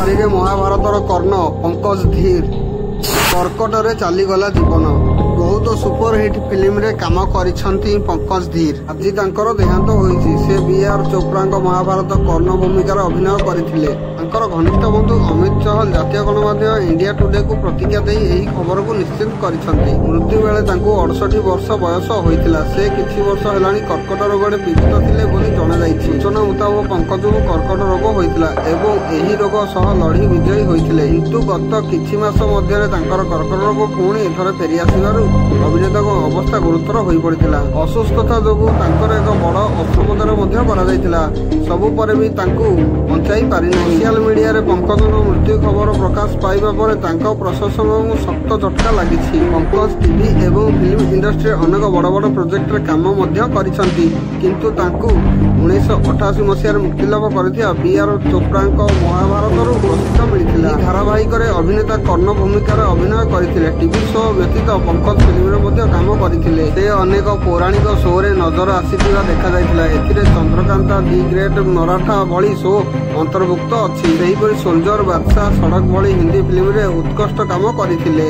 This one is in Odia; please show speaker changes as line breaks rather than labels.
ଧାଡ଼ିରେ ମହାଭାରତର କର୍ଣ୍ଣ ପଙ୍କଜ ଧୀର। କର୍କଟରେ ଚାଲିଗଲା ଜୀବନ। ବହୁତ ସୁପରହିଟ୍ ଫିଲ୍ମରେ କାମ କରିଛନ୍ତି ପଙ୍କଜ ଧୀର। ଆଜି ତାଙ୍କର ଦେହାନ୍ତ ହୋଇଛି। ସେ ବି ଆର ଚୋପ୍ରାଙ୍କ ମହାଭାରତ କର୍ଣ୍ଣ ଭୂମିକାରେ ଅଭିନୟ କରିଥିଲେ। ତାଙ୍କର ଘନିଷ୍ଠ ବନ୍ଧୁ ଅମିତ ଚହଲ ଜାତୀୟ ଗଣମାଧ୍ୟମ ଇଣ୍ଡିଆ ଟୁଡେକୁ ପ୍ରତିକ୍ରିୟା ଦେଇ ଏହି ଖବରକୁ ନିଶ୍ଚିତ କରିଛନ୍ତି। ମୃତ୍ୟୁ ବେଳେ ତାଙ୍କୁ 68 ବର୍ଷ ବୟସ ହୋଇଥିଲା। ସେ କିଛି ବର୍ଷ ହେଲାଣି କର୍କଟ ରୋଗରେ ପୀଡ଼ିତ ଥିଲେ ବୋଲି ଜଣାଯାଇଛି। ସୂଚନା ମୁତାବକ, ପଙ୍କଜଙ୍କୁ କର୍କଟ ରୋଗ ହୋଇଥିଲା ଏବଂ ଏହି ରୋଗ ସହ ଲଢ଼ି ବିଜୟୀ ହୋଇଥିଲେ। କିନ୍ତୁ ଗତ କିଛି ମାସ ମଧ୍ୟରେ ତାଙ୍କର କର୍କଟ ରୋଗ ପୁଣି ଥରେ ଫେରିଆସିବାରୁ ଅଭିନେତାଙ୍କ ଅବସ୍ଥା ଗୁରୁତର ହୋଇପଡ଼ିଥିଲା। ଅସୁସ୍ଥତା ଯୋଗୁଁ ତାଙ୍କର ଏକ ବଡ଼ ଅସ୍ତ୍ରୋପଚାର ମଧ୍ୟ କରାଯାଇଥିଲା। ସବୁ ପରେ ବି ତାଙ୍କୁ ବଞ୍ଚାଇ ପାରିନାହିଁ। ସୋସିଆଲ ମିଡିଆରେ ପଙ୍କଜଙ୍କ ମୃତ୍ୟୁ ଖବର ପ୍ରକାଶ ପାଇବା ପରେ ତାଙ୍କ ପ୍ରଶଂସକଙ୍କୁ ଶକ୍ତ ଝଟକା ଲାଗିଛି। ପଙ୍କଜ ଟିଭି ଏବଂ ଫିଲ୍ମ ଇଣ୍ଡଷ୍ଟ୍ରିରେ ଅନେକ ବଡ଼ ବଡ଼ ପ୍ରୋଜେକ୍ଟରେ କାମ ମଧ୍ୟ କରିଛନ୍ତି। କିନ୍ତୁ ତାଙ୍କୁ 1988 ମସିହାରେ ମୁକ୍ତିଲାଭ କରିଥିବା ବି ଆର ଚୋପ୍ରାଙ୍କ ମହାଭାରତରୁ ପ୍ରସିଦ୍ଧ ମିଳିଥିଲା। ଏହି ଧାରାବାହିକରେ ଅଭିନେତା କର୍ଣ୍ଣ ଭୂମିକାରେ ଅଭିନୟ କରିଥିଲେ। ଟିଭି ଶୋ ବ୍ୟତୀତ ପଙ୍କଜ ଫିଲ୍ମରେ ମଧ୍ୟ କାମ କରିଥିଲେ। ସେ ଅନେକ ପୌରାଣିକ ଶୋରେ ନଜର ଆସିଥିବା ଦେଖାଯାଇଥିଲା। ଏଥିରେ ଚନ୍ଦ୍ରକାନ୍ତା ଦି ଗ୍ରେଟ୍ ମରାଠା ଭଳି ଶୋ ଅନ୍ତର୍ଭୁକ୍ତ ଅଛି। ସେହିପରି ସୋଲଜର, ବାଦଶାହ, ସଡ଼କ ଭଳି ହିନ୍ଦୀ ଫିଲ୍ମରେ ଉତ୍କୃଷ୍ଟ କାମ କରିଥିଲେ।